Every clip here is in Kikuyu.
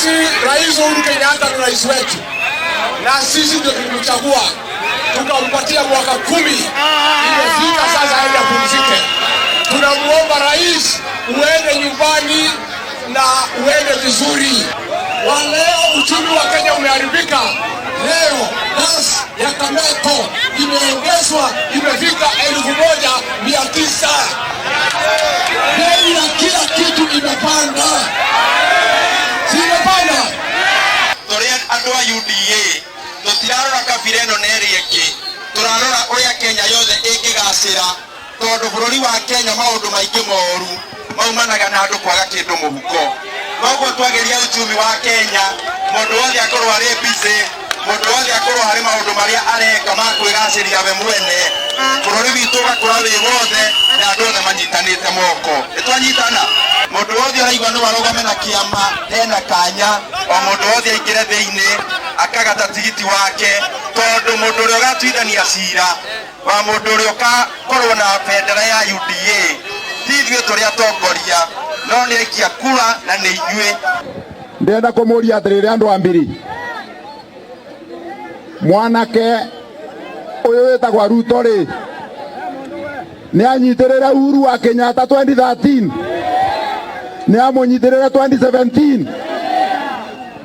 Sisi Rais Uhuru Kenyatta ni rais wetu, na sisi ndio tulimchagua tukampatia mwaka 10. Imefika sasa aende apumzike. Tunamuomba rais, uende nyumbani na uende vizuri. Wa leo uchumi wa Kenya umeharibika. Leo gas ya Kameko imeongezwa imefika 1900. Bei ya kila kitu imepanda, si imepanda? Tũrĩ andũ a UDA tũtirarora kabira ĩno na ĩrĩa ĩngĩ, tũrarora ũrĩa Kenya yothe ĩngĩgacĩra, tondũ bũrũri wa Kenya maũndũ maingĩ moru maumanaga na andũ kwaga kĩndũ mũhuko. Koguo twageria uchumi wa Kenya, mũndũ wothe akorwo arĩ busy, mũndũ wothe akorwo harĩ maũndũ marĩa areka ma kwĩgacĩria we mwene, bũrũri witũ ũgakũra wĩ wothe na andũ othe manyitanĩte moko. Nĩ twanyitana? Mũndũ wothe ũraigua no arũgame na kĩama hena kanya, o mũndũ wothe aingĩre thĩinĩ akagata tigiti wake, tondũ mũndũ ũrĩa ũgatuithania cira wa mũndũ ũrĩa ũgakorwo na bendera ya UDA ti ithuĩ tũrĩ atongoria, no nĩ aikia kura na nĩ inyuĩ. Ndĩrenda kũmũria atĩrĩrĩ, andũ a Mbiri, mwanake ũyũ wĩtagwo Ruto rĩ, nĩ anyitĩrĩre Uhuru wa Kenyatta 2013, nĩ amũnyitĩrĩre 2017,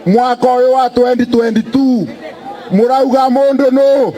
mwaka ũyũ wa 2022 mũrauga mũndũ nũ?